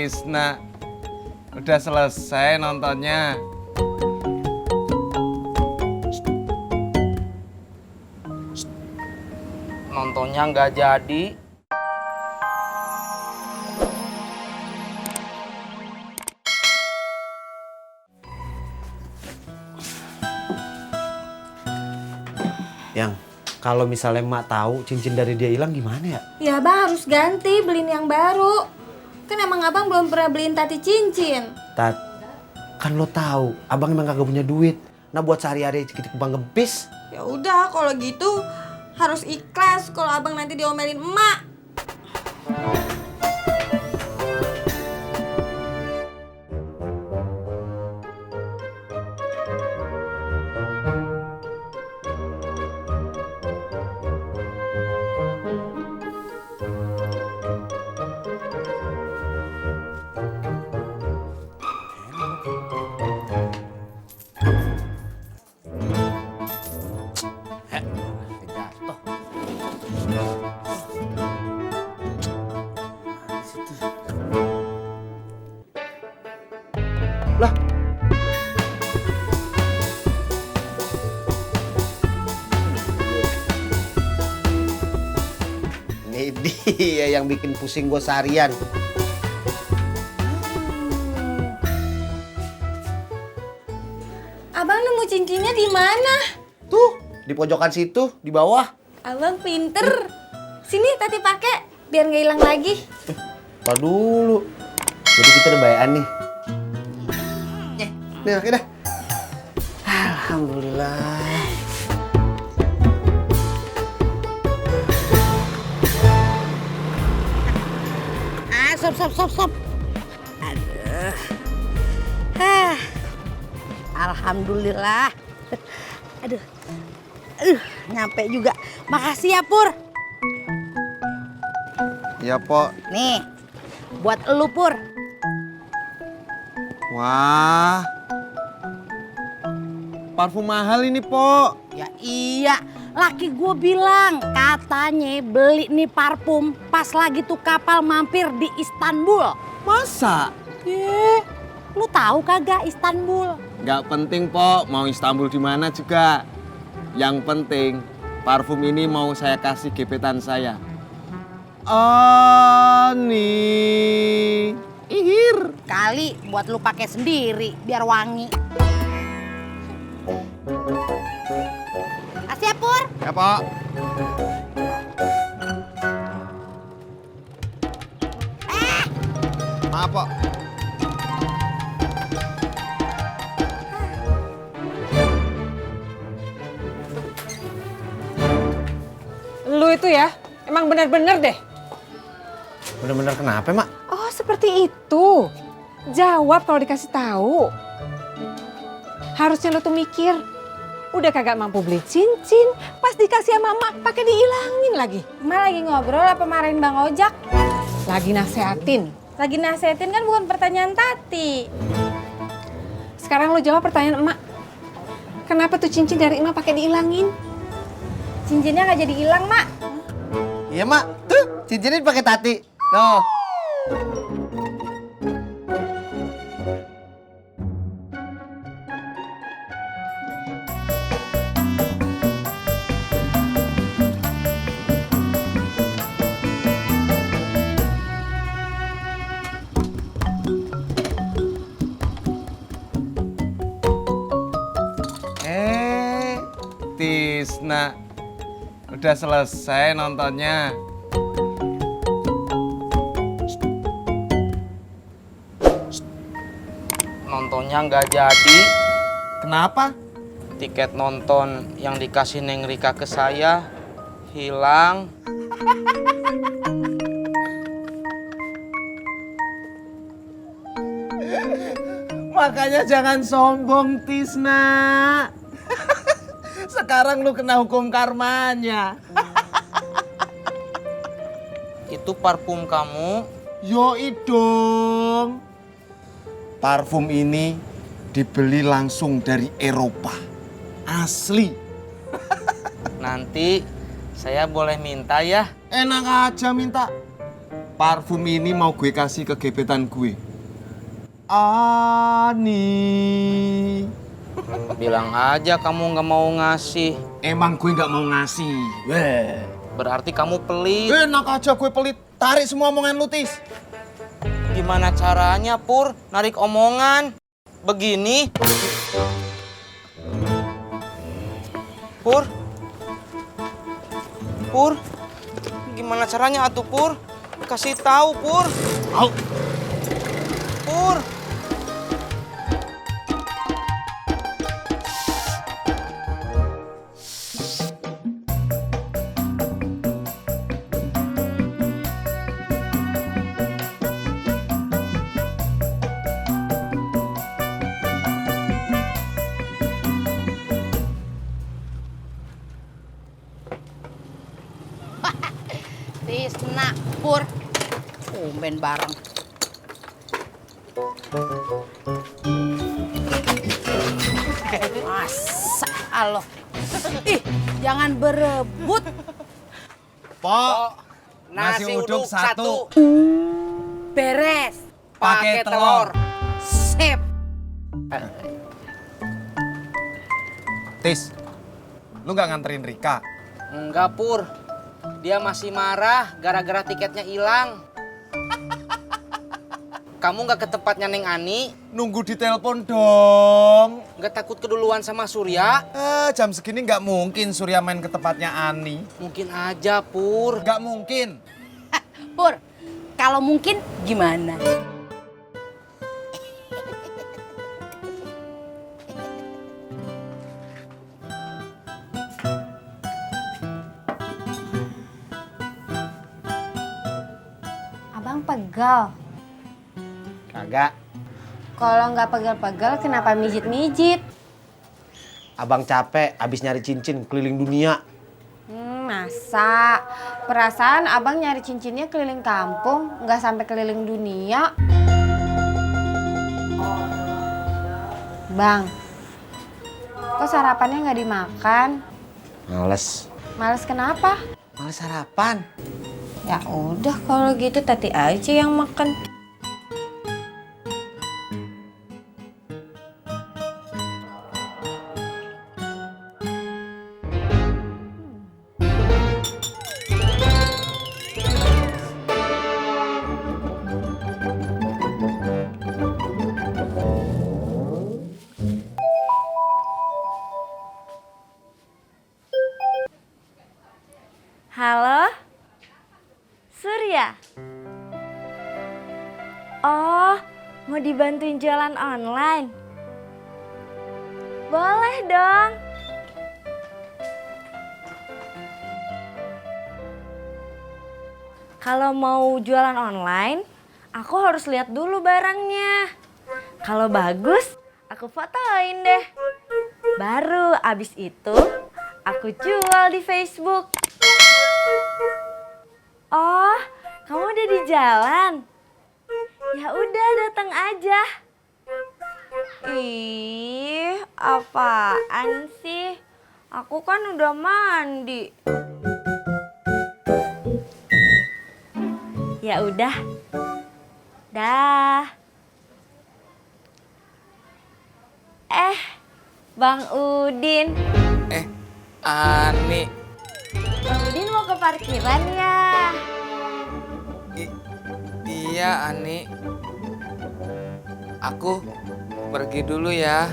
Tisna, udah selesai nontonnya. Nontonnya nggak jadi. Yang kalau misalnya emak tahu cincin dari dia hilang gimana ya? Ya abang harus ganti, beliin yang baru. Kan emang abang belum pernah beliin Tati cincin. Tat, kan lo tahu abang emang kagak punya duit. Nah buat sehari-hari kita kembang gempis. Ya udah kalau gitu harus ikhlas kalau abang nanti diomelin emak. Lah, ini dia yang bikin pusing gue seharian. Abang nemu cincinnya di mana? Tuh, di pojokan situ, di bawah. Abang pinter. Sini Tati pakai biar nggak hilang lagi. Apa dulu? Jadi kita udah bayan nih. Nih, oke dah. Alhamdulillah. Stop. Aduh. Alhamdulillah. Aduh. Nyampe juga. Makasih ya, Pur. Ya, Pok. Nih. Buat elu, Pur. Wah. Parfum mahal ini, Pok. Ya iya. Laki gue bilang katanya beli nih parfum pas lagi tuh kapal mampir di Istanbul. Masa? Lu tahu kagak Istanbul? Nggak penting, Pok. Mau Istanbul di mana juga. Yang penting, parfum ini mau saya kasih gebetan saya. Oh, nih. Ihir. Kali buat lu pakai sendiri biar wangi. Kasih ya, Pur. Ya, Pok. Maaf, Pok. Lu itu ya, emang bener-bener deh. Bener-bener kenapa, Mak? Oh, seperti itu. Jawab kalau dikasih tahu. Harusnya lu tuh mikir. Udah kagak mampu beli cincin, pas dikasih sama emak pakai dihilangin lagi. Emak lagi ngobrol apa marahin Bang Ojak? Lagi nasehatin. Lagi nasehatin kan bukan pertanyaan Tati. Sekarang lu jawab pertanyaan emak. Kenapa tuh cincin dari emak pakai dihilangin? Cincinnya nggak jadi hilang, Mak. Iya, Mak. Tuh, cincinnya dipakai Tati. Noh. Tisna, udah selesai nontonnya. Nontonnya nggak jadi. Kenapa? Tiket nonton yang dikasih Neng Rika ke saya hilang. Makanya jangan sombong, Tisna. Sekarang lu kena hukum karmanya. Itu parfum kamu. Yoi dong. Parfum ini dibeli langsung dari Eropa. Asli. Nanti saya boleh minta ya? Enak aja minta. Parfum ini mau gue kasih ke gebetan gue. Ani. Bilang aja kamu nggak mau ngasih. Emang gue nggak mau ngasih. Berarti kamu pelit. Enak aja gue pelit. Tarik semua omongan lu, Tis. Gimana caranya, Pur? Narik omongan. Begini. Pur. Pur. Gimana caranya atuh, Pur? Kasih tahu, Pur. Au. Pur. Tisna, Pur. Tumben bareng. Masa Allah. Ih, jangan berebut. Pok, nasi uduk satu. Beres. Pakai telur. Sip. Tis, lu nggak nganterin Rika? Enggak, Pur. Dia masih marah gara-gara tiketnya hilang. Kamu nggak ke tempatnya Neng Ani? Nunggu ditelepon dong. Nggak takut keduluan sama Surya? Jam segini nggak mungkin Surya main ke tempatnya Ani. Mungkin aja, Pur. Nggak mungkin. Pur, kalau mungkin gimana? Abang pegal. Kagak. Kalau nggak pegal-pegal, kenapa mijit-mijit? Abang capek abis nyari cincin keliling dunia. Masa? Perasaan abang nyari cincinnya keliling kampung, nggak sampai keliling dunia. Bang, kok sarapannya nggak dimakan? Males. Males kenapa? Males sarapan. Ya udah kalau gitu Tati aja yang makan. Halo? Surya? Oh, mau dibantuin jualan online? Boleh dong. Kalau mau jualan online, aku harus lihat dulu barangnya. Kalau bagus, aku fotoin deh. Baru abis itu, aku jual di Facebook. Oh, kamu udah di jalan? Ya udah, datang aja. Ih, apaan sih? Aku kan udah mandi. Ya udah. Dah. Bang Udin. Ani. Bang Udin mau ke parkiran ya? Iya, Ani. Aku pergi dulu ya.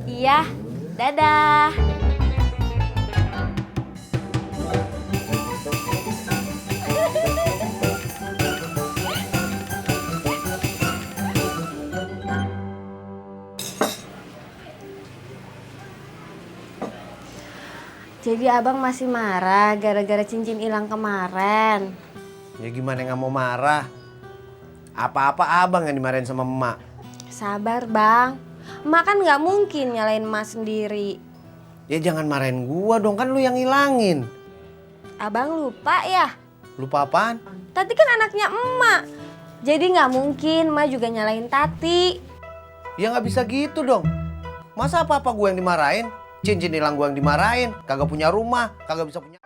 Iya, dadah. Jadi abang masih marah gara-gara cincin hilang kemarin. Ya gimana nggak mau marah? Apa-apa abang yang dimarahin sama emak. Sabar bang, emak kan nggak mungkin nyalain emak sendiri. Ya jangan marahin gua dong, kan lu yang ngilangin. Abang lupa ya? Lupa apaan? Tati kan anaknya emak, jadi nggak mungkin emak juga nyalain Tati. Ya nggak bisa gitu dong. Masa apa-apa gua yang dimarahin? Cincin hilang gua yang dimarahin. Kagak punya rumah, kagak bisa punya...